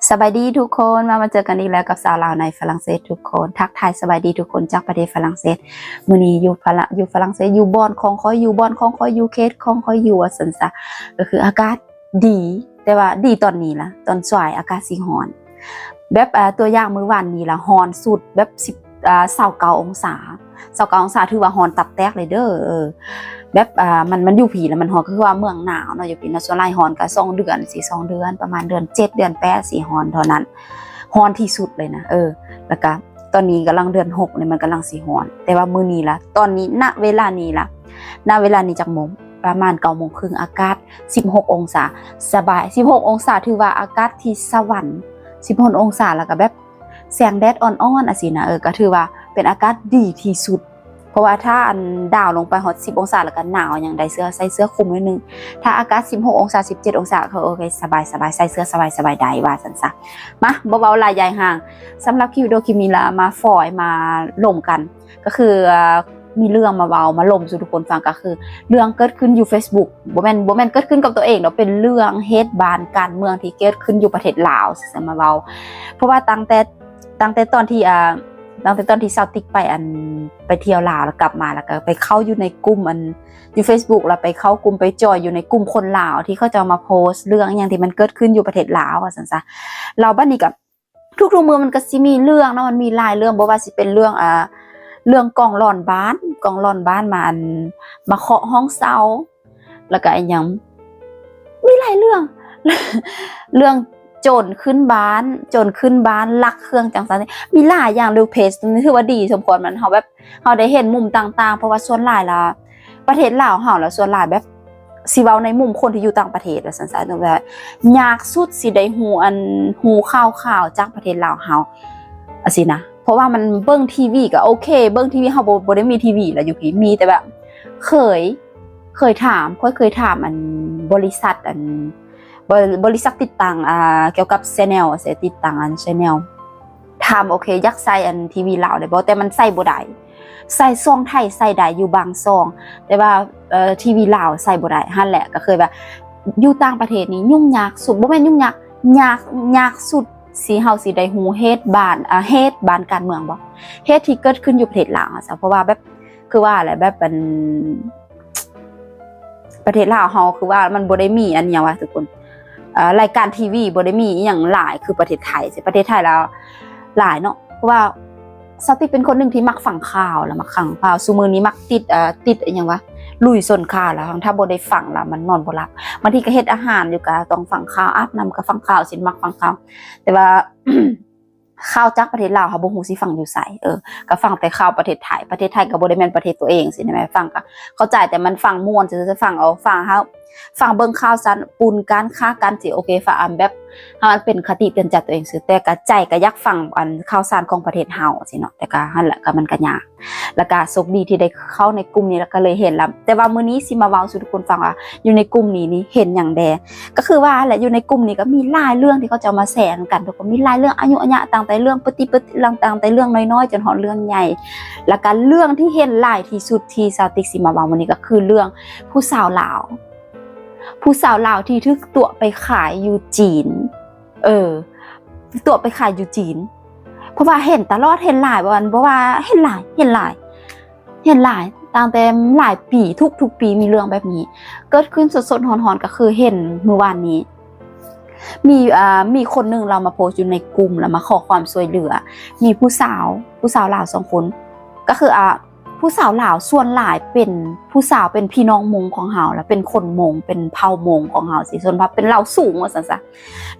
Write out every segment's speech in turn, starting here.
ສະບາຍດີທຸກຄົນ ມາ ມາເຈີກັນອີກແລ້ວກັບສາວລາວໃນຝຣັ່ງເສດທຸກຄົນ. ທັກທາຍສະບາຍດີທຸກຄົນຈາກປະເທດຝຣັ່ງເສດ. ມື້ນີ້ຢູ່ຝຣັ່ງ ຢູ່ຝຣັ່ງເສດ ຢູ່ບ່ອນຂອງຂ້ອຍ ຢູ່ບ່ອນຂອງຂ້ອຍ ຢູ່ເຂດຂອງຂ້ອຍຢູ່ ວ່າຊັ້ນຊະ. ກໍຄືອາກາດດີ ແຕ່ວ່າດີຕອນນີ້ລະ ຕອນສວາຍອາກາດຊິຮ້ອນ. ແບບ ອ່າ ຕົວຢ່າງມື້ວານນີ້ລະ ຮ້ອນສຸດແບບສິບ ອ່າ ຊາວເກົ້າອົງສາ ຊາວເກົ້າອົງສາ ຖືວ່າຮ້ອນຕັບແຕກເລີຍເດີ້. ເອີ ແບບ ອ່າ ມັນ ມັນຢູ່ພີ້ລະມັນຮ້ອນ ກໍຄືວ່າເມືອງໜາວເນາະ ຢູ່ພີ້ເນາະ. ສ່ວນຫຼາຍຮ້ອນກໍສອງເດືອນ ສີ່ ສອງເດືອນ ປະມານເດືອນເຈັດ ເດືອນແປດ ຊິຮ້ອນເທົ່ານັ້ນ ຮ້ອນທີ່ສຸດເລີຍນະ. ເອີ ແລ້ວກໍຕອນນີ້ກຳລັງເດືອນຫົກນີ້ ມັນກຳລັງຊິຮ້ອນ. ແຕ່ວ່າມື້ນີ້ລະ ຕອນນີ້ ນະເວລານີ້ລະ ນະເວລານີ້ຈັກໂມງ? ປະມານເກົ້າໂມງເຄິ່ງ ອາກາດສິບຫົກອົງສາ ສະບາຍ. ສິບຫົກອົງສາ ຖືວ່າອາກາດທີ່ສະຫວັນ ສິບຫົກອົງສາ ແລ້ວກໍແບບ ແສງແດດອ່ອນໆ ຈັ່ງຊີ້ນະ. ເອີ ກໍຖືວ່າເປັນອາກາດດີທີ່ສຸດ ເພາະວ່າຖ້າອັນດາວລົງໄປຮອດສິບອົງສາ ແລ້ວກໍໜາວຫຍັງ ໄດ້ເສື້ອ ໃສ່ເສື້ອຄຸມໜ້ອຍໜຶ່ງ. ຖ້າອາກາດສິບຫົກອົງສາ ສິບເຈັດອົງສາ ກໍໂອເຄ ສະບາຍໆ ໃສ່ເສື້ອສະບາຍໆ ໄດ້ ວ່າຊັ້ນຊະ. ມາ ບໍ່ເວົ້າຫຼາຍຢາຍຫ່າງ ສຳລັບຄລິບວິດີໂອຄລິບນີ້ລະ ມາຟອຍ ມາລົມກັນ ກໍຄື ເອີ ມີເລື່ອງມາເວົ້າມາລົມສູ່ທຸກຄົນຟັງ ກໍຄືເລື່ອງເກີດຂຶ້ນຢູ່ເຟສບຸກ ບໍ່ແມ່ນ ບໍ່ແມ່ນເກີດຂຶ້ນກັບຕົວເອງດອກ ເປັນເລື່ອງເຫດການການເມືອງທີ່ເກີດຂຶ້ນຢູ່ປະເທດລາວ ຊິມາເວົ້າ. ເພາະວ່າຕັ້ງແຕ່ ຕັ້ງແຕ່ຕອນທີ່ ອ່າ ຕັ້ງແຕ່ຕອນທີ່ສາວຕິກໄປ ອັນ ໄປທ່ຽວລາວ ແລ້ວກັບມາ ແລ້ວກໍໄປເຂົ້າຢູ່ໃນກຸ່ມ ອັນ ຢູ່ເຟສບຸກ ແລ້ວໄປເຂົ້າກຸ່ມ ໄປຈອຍຢູ່ໃນກຸ່ມຄົນລາວ ທີ່ເຂົາເຈົ້າມາໂພສເລື່ອງອີ່ຫຍັງທີ່ມັນເກີດຂຶ້ນຢູ່ປະເທດລາວ ວ່າຊັ້ນຊະ. ແລ້ວບັດນີ້ກໍ ທຸກໆມື້ມັນກໍຊິມີເລື່ອງເນາະ ມັນມີຫຼາຍເລື່ອງ ບໍ່ວ່າຊິເປັນເລື່ອງ ອ່າ ເລື່ອງກ້ອງຫຼອນບ້ານ ກ້ອງຫຼອນບ້ານມາ ອັນ ມາເຄາະຫ້ອງເຊົ່າ ແລ້ວກໍອີ່ຫຍັງ ມີຫຼາຍເລື່ອງ ເລື່ອງໂຈນຂຶ້ນບ້ານ ໂຈນຂຶ້ນບ້ານ ລັກເຄື່ອງຈັ່ງຊັ້ນ ມີຫຼາຍຢ່າງ. ເລື່ອງເພຈນີ້ຖືວ່າດີສົມຄວນ ມັນ ເຮົາແບບ ເຮົາໄດ້ເຫັນມຸມຕ່າງໆ ເພາະວ່າສ່ວນຫຼາຍລະ ປະເທດລາວເຮົາລະ ສ່ວນຫຼາຍແບບ ຊິເວົ້າໃນມຸມຄົນທີ່ຢູ່ຕ່າງປະເທດລະຊັ້ນຊະ ແບບຍາກສຸດຊິໄດ້ຮູ້ ອັນ ຮູ້ຂ່າວໆ ຈາກປະເທດລາວເຮົາ ຈັ່ງຊີ້ນະ. ເພາະວ່າມັນເບິ່ງທີວີກໍໂອເຄ ເບິ່ງທີວີ ເຮົາບໍ່ ບໍ່ໄດ້ມີທີວີລະຢູ່ພີ້ ມີແຕ່ແບບ ເຄີຍ ເຄີຍຖາມ ຂ້ອຍເຄີຍຖາມ ອັນ ບໍລິສັດ ອັນ ບໍ ບໍລິສັດຕິດຕັ້ງ ອ່າ ກ່ຽວກັບແຊນແນວ ຊິຕິດຕັ້ງ ອັນ ແຊນແນວ ຖາມ ໂອເຄ ຢາກໃຊ້ ອັນ ທີວີລາວໄດ້ບໍ່? ແຕ່ມັນໃຊ້ບໍ່ໄດ້. ໃຊ້ຊ່ອງໄທໃຊ້ໄດ້ຢູ່ບາງຊ່ອງ ແຕ່ວ່າ ເອີ ທີວີລາວໃຊ້ບໍ່ໄດ້. ຫັ້ນແຫຼະ ກໍເຄີຍວ່າ ຢູ່ຕ່າງປະເທດນີ້ຫຍຸ້ງຍາກສຸດ ບໍ່ແມ່ນຫຍຸ້ງຍາກ ຍາກ ຍາກສຸດ ຊິ ເຮົາຊິໄດ້ຮູ້ເຫດການ ອ່າ ເຫດການການເມືອງບໍ່ ເຫດທີ່ເກີດຂຶ້ນຢູ່ປະເທດລາວ ເພາະວ່າແບບ ຄືວ່າແຫຼະ ແບບ ອັນ ປະເທດລາວເຮົາ ຄືວ່າມັນບໍ່ໄດ້ມີ ອັນ ຫຍັງວະທຸກຄົນ ເອີ ລາຍການທີວີ ບໍ່ໄດ້ມີອີ່ຫຍັງຫຼາຍຄືປະເທດໄທ. ປະເທດໄທລະຫຼາຍເນາະ ເພາະວ່າສາວຕິກເປັນຄົນໜຶ່ງທີ່ມັກຟັງຂ່າວ ລະມັກຟັງຂ່າວ ຊຸມື້ນີ້ມັກຕິດ ເອີ ຕິດອີ່ຫຍັງວະ ລຸຍຊົນຂ່າວ ລະຖ້າບໍ່ໄດ້ຟັງລະມັນນອນບໍ່ຫຼັບ. ບາງທີກໍເຮັດອາຫານຢູ່ກໍຕ້ອງຟັງຂ່າວ ອາບນ້ຳກໍຟັງຂ່າວ ຊິມັກຟັງຂ່າວ. ແຕ່ວ່າ ຂ່າວຈາກປະເທດລາວ ເຮົາບໍ່ຮູ້ຊິຟັງຢູ່ໃສ ເອີ ກໍຟັງແຕ່ຂ່າວປະເທດໄທ ປະເທດໄທກໍບໍ່ໄດ້ແມ່ນປະເທດຕົວເອງຊີ້ນະ ແມ່ນຟັງກໍເຂົ້າໃຈ ແຕ່ມັນຟັງມ່ວນຊື່ໆ ຟັງເອົາ ຟັງເຮົາ ຟັງເບິ່ງຂ່າວສານປຸນກັນ ຄາກັນ ຊິໂອເຄ ຟັງ ອັນ ແບບໃຫ້ມັນເປັນຄະຕິເຕືອນໃຈຕົວເອງຊື່ ແຕ່ກໍໃຈກໍຢາກຟັງ ອັນ ຂ່າວສານຂອງປະເທດເຮົາຊີ້ເນາະ. ແຕ່ກໍຫັ້ນແຫຼະ ກໍມັນກໍຍາກ ແລ້ວກໍໂຊກດີທີ່ໄດ້ເຂົ້າໃນກຸ່ມນີ້ ແລ້ວກໍເລີຍເຫັນລະ. ແຕ່ວ່າມື້ນີ້ຊິມາເວົ້າສູ່ທຸກຄົນຟັງວ່າ ຢູ່ໃນກຸ່ມນີ້ນີ້ເຫັນຫຍັງແດ່ ກໍຄືວ່າແຫຼະ ຢູ່ໃນກຸ່ມນີ້ກໍມີຫຼາຍເລື່ອງທີ່ເຂົາເຈົ້າມາແຊກັນ ທຸກຄົນ ມີຫຼາຍເລື່ອງອາຍຸອາຍະ ຕັ້ງແຕ່ເລື່ອງປະຕິປະຕິ ຕັ້ງແຕ່ເລື່ອງນ້ອຍໆ ຈົນຮອດເລື່ອງໃຫຍ່. ແລ້ວກໍເລື່ອງທີ່ເຫັນຫຼາຍທີ່ສຸດທີ່ສາວຕິກຊິມາເວົ້າມື້ນີ້ ກໍຄືເລື່ອງຜູ້ສາວລາວ ຜູ້ສາວລາວທີ່ຖືກຕົວະໄປຂາຍຢູ່ຈີນ ເອີ ຕົວະໄປຂາຍຢູ່ຈີນ ເພາະວ່າເຫັນຕະຫຼອດ ເຫັນຫຼາຍ ບໍ່ວ່າ ບໍ່ວ່າ ເຫັນຫຼາຍ ເຫັນຫຼາຍ ເຫັນຫຼາຍ ຕັ້ງແຕ່ຫຼາຍປີ ທຸກໆປີມີເລື່ອງແບບນີ້ເກີດຂຶ້ນສົດໆຮ້ອນໆ. ກໍຄືເຫັນມື້ວານນີ້ ມີ ອ່າ ມີຄົນໜຶ່ງລາວມາໂພສຢູ່ໃນກຸ່ມ ລາວມາຂໍຄວາມຊ່ວຍເຫຼືອ ມີຜູ້ສາວ ຜູ້ສາວລາວສອງຄົນ ກໍຄື ອ່າ ຜູ້ສາວລາວສ່ວນຫຼາຍເປັນຜູ້ສາວ ເປັນພີ່ນ້ອງມົ້ງຂອງເຮົາ ລະເປັນຄົນມົ້ງ ເປັນເຜົ່າມົ້ງຂອງເຮົາຊີ້ ຊົນເຜົ່າ ເປັນລາວສູງວ່າຊັ້ນຊະ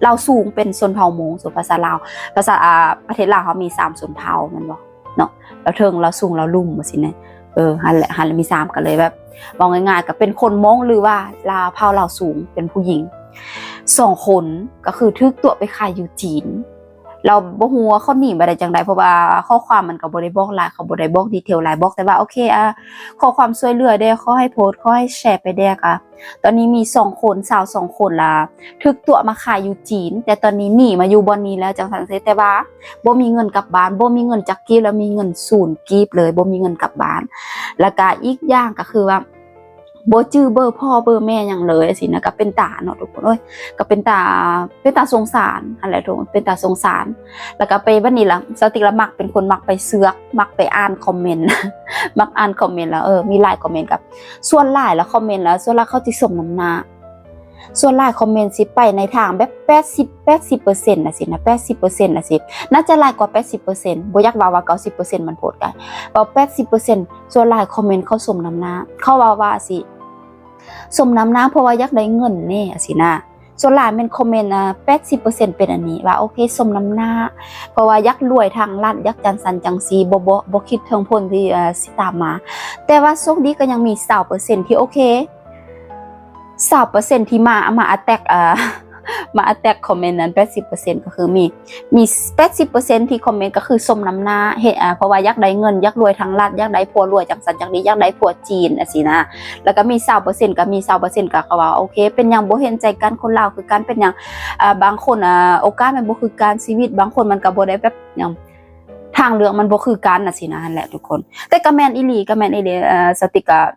ລາວສູງ ເປັນຊົນເຜົ່າມົ້ງ ສ່ວນພາສາລາວ ພາສາ ອ່າ ປະເທດລາວເຮົາມີສາມຊົນເຜົ່າແມ່ນບໍ່ເນາະ ລາວເທິງ ລາວສູງ ລາວລຸ່ມ ວ່າຊີ້ນະ. ເອີ ຫັ້ນແຫຼະ ຫັ້ນແຫຼະ ມີສາມ ກໍເລີຍແບບ ເວົ້າງ່າຍໆ ກໍເປັນຄົນມົ້ງ ຫຼືວ່າລາວ ເຜົ່າລາວສູງ ເປັນຜູ້ຍິງສອງຄົນ ກໍຄືຖືກຕົວະໄປຂາຍຢູ່ຈີນ. ລາວບໍ່ຮູ້ວ່າເຂົາໜີມາໄດ້ຈັ່ງໃດ ເພາະວ່າຂໍ້ຄວາມມັນກໍບໍ່ໄດ້ບອກຫຼາຍ ເຂົາບໍ່ໄດ້ບອກດີເທວຫຼາຍ ບອກແຕ່ວ່າ ໂອເຄ ອ່າ ຂໍຄວາມຊ່ວຍເຫຼືອແດ່ ຂໍໃຫ້ໂພສ ຂໍໃຫ້ແຊໄປແດ່. ກະຕອນນີ້ມີສອງຄົນ ຊາວສອງຄົນລະ ຖືກຕົວະມາຂາຍຢູ່ຈີນ ແຕ່ຕອນນີ້ໜີມາຢູ່ບ່ອນນີ້ແລ້ວ ຈັ່ງຊັ້ນເສຍ ແຕ່ວ່າບໍ່ມີເງິນກັບບ້ານ ບໍ່ມີເງິນຈັກກີບ ລະມີເງິນສູນກີບເລີຍ ບໍ່ມີເງິນກັບບ້ານ. ລະກະອີກຢ່າງກໍຄືວ່າ ບໍ່ຈື່ເບີພໍ່ເບີແມ່ຫຍັງເລີຍຊີ້ນະ ກໍເປັນຕາເນາະທຸກຄົນເອີຍ ກໍເປັນຕາ ເປັນຕາສົງສານຫັ້ນແຫຼະທຸກຄົນ ເປັນຕາສົງສານ. ແລ້ວກໍໄປບັດນີ້ລະ ສາວຕິກລະມັກເປັນຄົນມັກໄປເຊືອກ ມັກໄປອ່ານຄອມເມັນ ມັກອ່ານຄອມເມັນ ແລ້ວ ເອີ ມີຫຼາຍຄອມເມັນ ກັບສ່ວນຫຼາຍລະຄອມເມັນລະ ສ່ວນຫຼາຍເຂົາຊິສົມນ້ຳໜ້າ ສ່ວນຫຼາຍຄອມເມັນຊິໄປໃນທາງແບບແປດສິບ ແປດສິບເປີເຊັນຈັ່ງຊີ້ນະ ແປດສິບເປີເຊັນຈັ່ງຊີ້ ໜ້າຈະຫຼາຍກວ່າແປດສິບເປີເຊັນ ບໍ່ຢາກເວົ້າວ່າເກົ້າສິບເປີເຊັນ ມັນໂພດໄກ ເວົ້າແປດສິບເປີເຊັນ ສ່ວນຫຼາຍຄອມເມັນເຂົາສົມນ້ຳໜ້າ ເຂົາເວົ້າວ່າຊິສົມນ້ຳໜ້າ ເພາະວ່າຢາກໄດ້ເງິນແດ່ຈັ່ງຊີ້ນະ. ສ່ວນຫຼາຍແມ່ນຄອມເມັນ ອາ ແປດສິບເປີເຊັນເປັນອັນນີ້ ວ່າໂອເຄ ສົມນ້ຳໜ້າ ເພາະວ່າຢາກລວຍທາງລັດ ຢາກຈັ່ງຊັ້ນຈັ່ງຊີ້ ບໍ່ ບໍ່ ບໍ່ຄິດເຖິງຜົນທີ່ ອາ ຊິຕາມມາ. ແຕ່ວ່າໂຊກດີກໍຍັງມີຊາວເປີເຊັນທີ່ໂອເຄ ຊາວເປີເຊັນທີ່ມາ ມາ attack ເອີ ມາ attack ຄອມເມັນນັ້ນ ແປດສິບເປີເຊັນ ກໍຄືມີ ມີແປດສິບເປີເຊັນທີ່ຄອມເມັນກໍຄືສົມນ້ຳໜ້າ ເຮັດ ເອີ ເພາະວ່າຢາກໄດ້ເງິນ ຢາກລວຍທາງລັດ ຢາກໄດ້ຜົວລວຍຈັ່ງຊັ້ນຈັ່ງນີ້ ຢາກໄດ້ຜົວຈີນຈັ່ງຊີ້ນະ. ແລ້ວກໍມີຊາວເປີເຊັນ ກໍມີຊາວເປີເຊັນກໍ ກໍວ່າໂອເຄ ເປັນຫຍັງບໍ່ເຫັນໃຈກັນ ຄົນລາວຄືກັນ ເປັນຫຍັງ ເອີ ບາງຄົນ ເອີ ໂອກາດມັນບໍ່ຄືກັນ ຊີວິດບາງຄົນມັນກໍບໍ່ໄດ້ແບບຫຍັງ ທາງເລືອກມັນບໍ່ຄືກັນຈັ່ງຊີ້ນະ ຫັ້ນແຫຼະທຸກຄົນ. ແຕ່ກໍແມ່ນອີ່ຫຼີ ກໍແມ່ນອີ່ຫຼີ ເອີ ສາວຕິກກໍ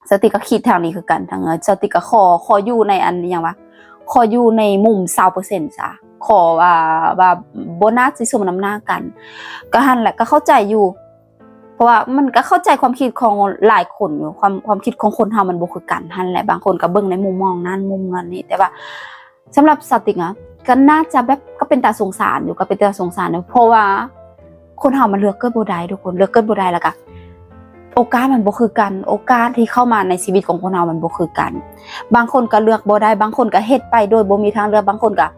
ສາວຕິກກໍຄິດທາງນີ້ຄືກັນ ທາງ ເອີ ສາວຕິກກໍຂໍ ຂໍຢູ່ໃນອັນຫຍັງວະ ຂໍຢູ່ໃນມຸມຊາວເປີເຊັນຊະ ຂໍວ່າ ວ່າບໍ່ໜ້າຊິສົມນ້ຳໜ້າກັນ ກໍຫັ້ນແຫຼະ ກໍເຂົ້າໃຈຢູ່ ເພາະວ່າມັນກໍເຂົ້າໃຈຄວາມຄິດຂອງຫຼາຍຄົນຢູ່ ຄວາມ ຄວາມຄິດຂອງຄົນເຮົາມັນບໍ່ຄືກັນຫັ້ນແຫຼະ ບາງຄົນກໍເບິ່ງໃນມຸມມອງນັ້ນມຸມນັ້ນນີ້ ແຕ່ວ່າ ສຳລັບສາວຕິກນະ ກໍໜ້າຈະແບບ ກໍເປັນຕາສົງສານຢູ່ ກໍເປັນຕາສົງສານຢູ່ ເພາະວ່າຄົນເຮົາມັນເລືອກເກີດບໍ່ໄດ້ທຸກຄົນ ເລືອກເກີດບໍ່ໄດ້ ແລ້ວກໍໂອກາດມັນບໍ່ຄືກັນ ໂອກາດທີ່ເຂົ້າມາໃນຊີວິດຂອງຄົນເຮົາມັນບໍ່ຄືກັນ ບາງຄົນກໍເລືອກບໍ່ໄດ້ ບາງຄົນກໍເຮັດໄປໂດຍບໍ່ມີທາງເລືອກ ບາງຄົນກໍ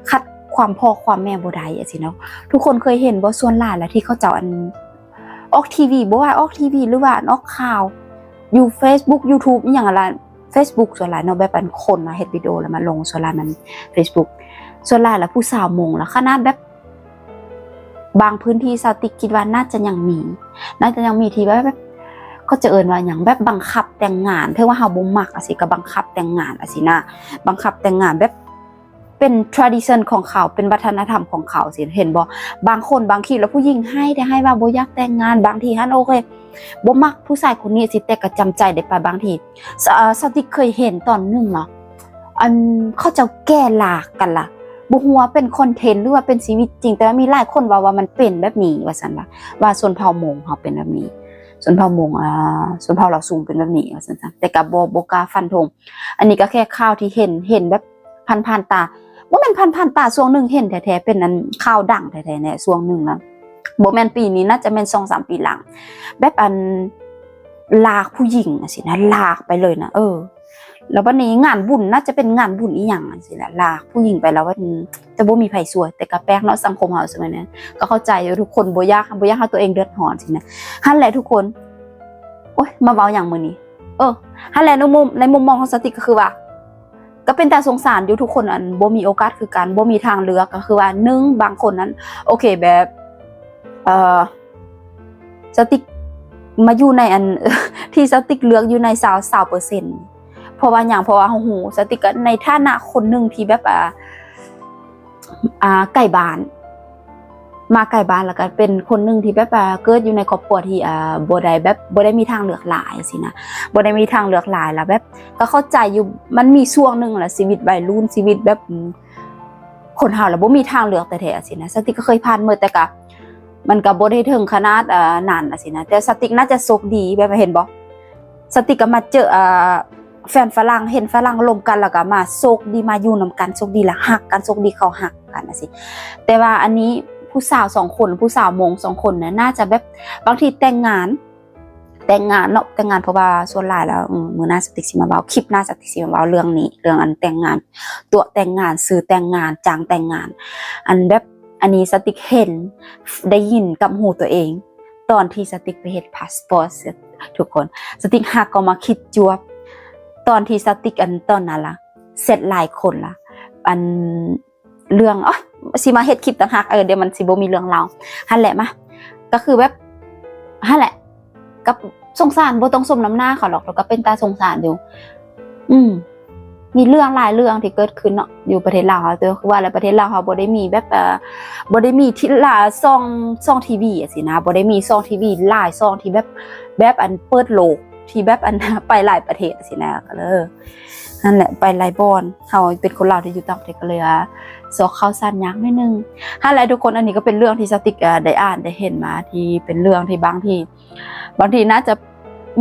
ຂັດຄວາມພໍ່ຄວາມແມ່ບໍ່ໄດ້ຈັ່ງຊີ້ເນາະ. ທຸກຄົນເຄີຍເຫັນບໍ່ ສ່ວນຫຼາຍແລ້ວທີ່ເຂົາເຈົ້າ ອັນ ອອກທີວີ ບໍ່ວ່າອອກທີວີ ຫຼືວ່າອັນອອກຂ່າວ ຢູ່ເຟສບຸກ ຢູທູບ ອີ່ຫຍັງຫັ້ນລະ ເຟສບຸກ ສ່ວນຫຼາຍເນາະ ແບບອັນຄົນມາເຮັດວິດີໂອແລ້ວມາລົງ ສ່ວນຫຼາຍມັນເຟສບຸກ ສ່ວນຫຼາຍລະຜູ້ສາວມົ້ງລະ ຂະໜາດແບບບາງພື້ນທີ່ສາວຕິກຄິດວ່າໜ້າຈະຍັງມີ ໜ້າຈະຍັງມີທີ່ແບບ ແບບ ເຂົາຈະເອີ້ນວ່າຫຍັງ ແບບບັງຄັບແຕ່ງງານ ເຖິງວ່າເຮົາບໍ່ມັກຈັ່ງຊີ້ ກໍບັງຄັບແຕ່ງງານຈັ່ງຊີ້ນະ ບັງຄັບແຕ່ງງານແບບ ເປັນ tradition ຂອງເຂົາ ເປັນວັດທະນະທຳຂອງເຂົາຊີ້ ເຫັນບໍ່? ບາງຄົນບາງທີລະຜູ້ຍິງໄຫ້ແທ້ ໄຫ້ວ່າບໍ່ຢາກແຕ່ງງານ ບາງທີຫັ້ນ ໂອເຄ ບໍ່ມັກຜູ້ຊາຍຄົນນີ້ຊີ້ ແຕ່ກໍຈຳໃຈໄດ້ປະ ບາງທີ ສ- ເອີ ສາວຕິກເຄີຍເຫັນຕອນໜຶ່ງເນາະ ອັນ ເຂົາເຈົ້າແກ່ລາກກັນລະ ບໍ່ຮູ້ວ່າເປັນຄອນເທັນ ຫຼືວ່າເປັນຊີວິດຈິງ ແຕ່ວ່າມີຫຼາຍຄົນເວົ້າວ່າມັນເປັນແບບນີ້ວ່າຊັ້ນວ່າ ວ່າຊົນເຜົ່າມົ້ງເຮົາເປັນແບບນີ້ ຊົນເຜົ່າມົ້ງ ອາ ຊົນເຜົ່າລາວສູງເປັນແບບນີ້ວ່າຊັ້ນຊະ ແຕ່ກໍບໍ່ ບໍ່ກ້າຟັນທົງ ອັນນີ້ກໍແຄ່ຂ່າວທີ່ເຫັນ ເຫັນແບບ ຜ່ານໆຕາ ບໍ່ແມ່ນຜ່ານໆຕາ ຊ່ວງໜຶ່ງເຫັນແທ້ໆ ເປັນອັນຂ່າວດັງແທ້ໆແຫຼະ ຊ່ວງໜຶ່ງນະ ບໍ່ແມ່ນປີນີ້ ໜ້າຈະແມ່ນສອງສາມປີຫຼັງ ແບບອັນ ລາກຜູ້ຍິງຈັ່ງຊີ້ນະ ລາກໄປເລີຍນະ ເອີ ແລ້ວບັດນີ້ງານບຸນ ໜ້າຈະເປັນງານບຸນອີ່ຫຍັງຈັ່ງຊີ້ນະ ລາກຜູ້ຍິງໄປ ແລ້ວແບບ ຈະບໍ່ມີໃຜຊ່ວຍ ແຕ່ກໍແປກເນາະ ສັງຄົມເຮົາສະໄໝນີ້ ກໍເຂົ້າໃຈຢູ່ ທຸກຄົນບໍ່ຢາກ ບໍ່ຢາກໃຫ້ຕົວເອງເດືອດຮ້ອນຊີ້ນະ ຫັ້ນແຫຼະທຸກຄົນ ໂອ້ຍ ມາເວົ້າຫຍັງມື້ນີ້ ເອີ ຫັ້ນແຫຼະ ໃນມຸມ ໃນມຸມມອງຂອງສາວຕິກກໍຄືວ່າ ກໍເປັນຕາສົງສານຢູ່ ທຸກຄົນ ອັນ ບໍ່ມີໂອກາດຄືກັນ ບໍ່ມີທາງເລືອກ ກໍຄືວ່າ ໜຶ່ງ ບາງຄົນນັ້ນ ໂອເຄ ແບບ ເອີ ສາວຕິກມາຢູ່ໃນອັນ ທີ່ສາວຕິກເລືອກຢູ່ໃນຊາວ ຊາວເປີເຊັນ ເພາະວ່າຫຍັງ ເພາະວ່າເຮົາຮູ້ ສາວຕິກກໍໃນຖານະຄົນໜຶ່ງທີ່ແບບ ອ່າ ອ່າ ໃກ້ບ້ານ ມາໃກ້ບ້ານ ແລ້ວກໍເປັນຄົນໜຶ່ງທີ່ແບບວ່າເກີດຢູ່ໃນຄອບຄົວທີ່ ອ່າ ບໍ່ໄດ້ແບບ ບໍ່ໄດ້ມີທາງເລືອກຫຼາຍຊີ້ນະ ບໍ່ໄດ້ມີທາງເລືອກຫຼາຍ ແລ້ວແບບກໍເຂົ້າໃຈຢູ່ ມັນມີຊ່ວງໜຶ່ງລະ ຊີວິດໄວລຸ້ນ ຊີວິດແບບ ຄົນເຮົາລະບໍ່ມີທາງເລືອກແທ້ໆຊີ້ນະ ສາວຕິກກໍເຄີຍຜ່ານໝົດ ແຕ່ກໍ ມັນກໍບໍ່ໄດ້ເຖິງຂະໜາດ ເອີ ນັ້ນຊີ້ນະ ແຕ່ສາວຕິກໜ້າຈະໂຊກດີ ແບບ ເຫັນບໍ່ ສາວຕິກກໍມາເຈີ ເອີ ແຟນຝຣັ່ງ ເຫັນຝຣັ່ງລົມກັນ ແລ້ວກໍມາໂຊກດີ ມາຢູ່ນຳກັນ ໂຊກດີລະຮັກກັນ ໂຊກດີເຂົາຮັກກັນຈັ່ງຊີ້ ແຕ່ວ່າອັນນີ້ຜູ້ສາວສອງຄົນ ຜູ້ສາວມົ້ງສອງຄົນນະ ໜ້າຈະແບບ ບາງທີແຕ່ງງານ ແຕ່ງງານເນາະ ແຕ່ງງານ ເພາະວ່າສ່ວນຫຼາຍແລ້ວ ອືມ ມື້ໜ້າສາວຕິກຊິມາເວົ້າ ຄລິບໜ້າສາວຕິກຊິມາເວົ້າເລື່ອງນີ້ ເລື່ອງອັນແຕ່ງງານ ຕົວະແຕ່ງງານ ສື່ແຕ່ງງານ ຈ້າງແຕ່ງງານ ອັນແບບ ອັນນີ້ສາວຕິກເຫັນ ໄດ້ຍິນກັບຫູຕົວເອງ ຕອນທີ່ສາວຕິກໄປເຮັດພາສປອດ ທຸກຄົນ ສາວຕິກຫາກໍມາຄິດຈວບ ຕອນທີ່ສາວຕິກ ອັນ ຕອນນັ້ນລະ ແຊັດຫຼາຍຄົນລະ ອັນ ເລື່ອງ ໂອ້ຍ ຊິມາເຮັດຄລິບຕ່າງຫາກ ເອີ ດຽວມັນຊິບໍ່ມີເລື່ອງເລົ່າ ຫັ້ນແຫຼະ ມາ ກໍຄືແບບ ຫັ້ນແຫຼະ ກໍສົງສານ ບໍ່ຕ້ອງສົມນ້ຳໜ້າເຂົາດອກ ແລ້ວກໍເປັນຕາສົງສານຢູ່ ອືມ ມີເລື່ອງຫຼາຍເລື່ອງທີ່ເກີດຂຶ້ນເນາະ ຢູ່ປະເທດລາວເຮົາ ແຕ່ວ່າຄືວ່າແຫຼະ ປະເທດລາວເຮົາບໍ່ໄດ້ມີແບບ ເອີ ບໍ່ໄດ້ມີທີ່ລາ ຊ່ອງ ຊ່ອງທີວີຈັ່ງຊີ້ນະ ບໍ່ໄດ້ມີຊ່ອງທີວີຫຼາຍຊ່ອງທີ່ແບບ ແບບອັນເປີດໂລກ ທີ່ແບບອັນ ໄປຫຼາຍປະເທດຊີ້ນະ ກໍເລີຍ ນັ້ນແຫຼະ ໄປຫຼາຍບ່ອນ. ເຮົາເປັນຄົນລາວທີ່ຢູ່ຕ່າງປະເທດ ກໍເລີຍວ່າຊອກຂ່າວສານຍາກໜ້ອຍໜຶ່ງ. ຫັ້ນແຫຼະທຸກຄົນ ອັນນີ້ກໍເປັນເລື່ອງທີ່ສາວຕິກ ເອີ ໄດ້ອ່ານໄດ້ເຫັນມາ ທີ່ເປັນເລື່ອງທີ່ບາງທີ ບາງທີໜ້າຈະ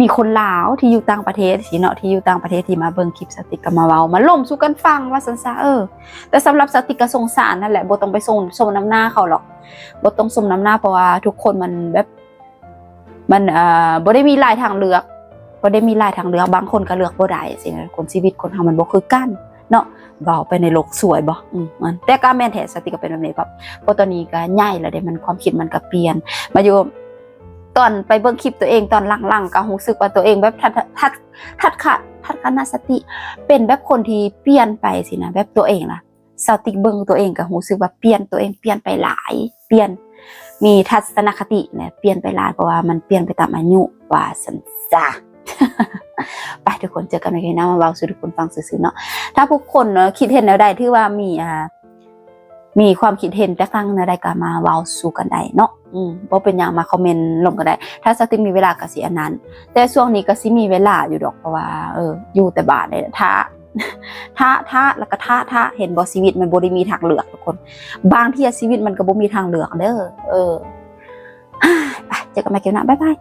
ມີຄົນລາວທີ່ຢູ່ຕ່າງປະເທດຊີ້ເນາະ ທີ່ຢູ່ຕ່າງປະເທດທີ່ມາເບິ່ງຄລິບສາວຕິກ ກໍມາເວົ້າ ມາລົມສູ່ກັນຟັງວ່າຊັ້ນຊະ. ເອີ ແຕ່ສຳລັບສາວຕິກກໍສົງສານຫັ້ນແຫຼະ ບໍ່ຕ້ອງໄປສົມ ສົມນ້ຳໜ້າເຂົາດອກ ບໍ່ຕ້ອງສົມນ້ຳໜ້າ ເພາະວ່າທຸກຄົນມັນແບບ ມັນ ເອີ ບໍ່ໄດ້ມີຫຼາຍທາງເລືອກ ບໍ່ໄດ້ມີຫຼາຍທາງເລືອກ ບາງຄົນກໍເລືອກບໍ່ໄດ້ຊີ້ນະ. ຄົນ ຊີວິດຄົນເຮົາມັນບໍ່ຄືກັນເນາະ ເວົ້າໄປໃນໂລກສວຍບໍ່? ອືມ ແຕ່ກໍແມ່ນແທ້ ສາວຕິກກໍເປັນແບບນີ້ ເພາະ ເພາະຕອນນີ້ກໍໃຫຍ່ແລ້ວເດ້ ມັນ ຄວາມຄິດມັນກໍປ່ຽນມາຢູ່. ຕອນໄປເບິ່ງຄລິບຕົວເອງຕອນຫຼັງໆ ກໍຮູ້ສຶກວ່າຕົວເອງແບບທັດ ທັດ ທັດຂະ ທັດຄະນະສະຕິ ເປັນແບບຄົນທີ່ປ່ຽນໄປຊີ້ນະ ແບບຕົວເອງນະ ສາວຕິກເບິ່ງຕົວເອງກໍຮູ້ສຶກວ່າປ່ຽນ ຕົວເອງປ່ຽນໄປຫຼາຍ ປ່ຽນ ມີທັດສະນະຄະຕິນະ ປ່ຽນໄປຫຼາຍ ເພາະວ່າມັນປ່ຽນໄປຕາມອາຍຸວ່າຊັ້ນຊະ. ໄປທຸກຄົນ ເຈີກັນໃໝ່ຄລິບໜ້າ ມາເວົ້າສູ່ທຸກຄົນຟັງຊື່ໆເນາະ. ຖ້າຜູ້ຄົນເນາະ ຄິດເຫັນແນວໃດ ຖືວ່າມີ ອ່າ ມີຄວາມຄິດເຫັນແຕກຕ່າງແນວໃດ ກໍມາເວົ້າສູ່ກັນໄດ້ເນາະ. ອືມ ບໍ່ເປັນຫຍັງ ມາຄອມເມັນລົງກໍໄດ້ ຖ້າສາວຕິກມີເວລາກໍຊິອັນນັ້ນ ແຕ່ຊ່ວງນີ້ກໍຊິມີເວລາຢູ່ດອກ ເພາະວ່າ ເອີ ຢູ່ແຕ່ບ້ານນີ້ແຫຼະ ຖ້າ ຖ້າ ຖ້າ ແລ້ວກໍຖ້າ ຖ້າ ເຫັນບໍ່? ຊີວິດມັນບໍ່ໄດ້ມີທາງເລືອກທຸກຄົນ ບາງເທື່ອຊີວິດມັນກໍບໍ່ມີທາງເລືອກເດີ. ເອີ ໄປ ເຈີກັນໃໝ່ຄລິບໜ້າ ບາຍບາຍ.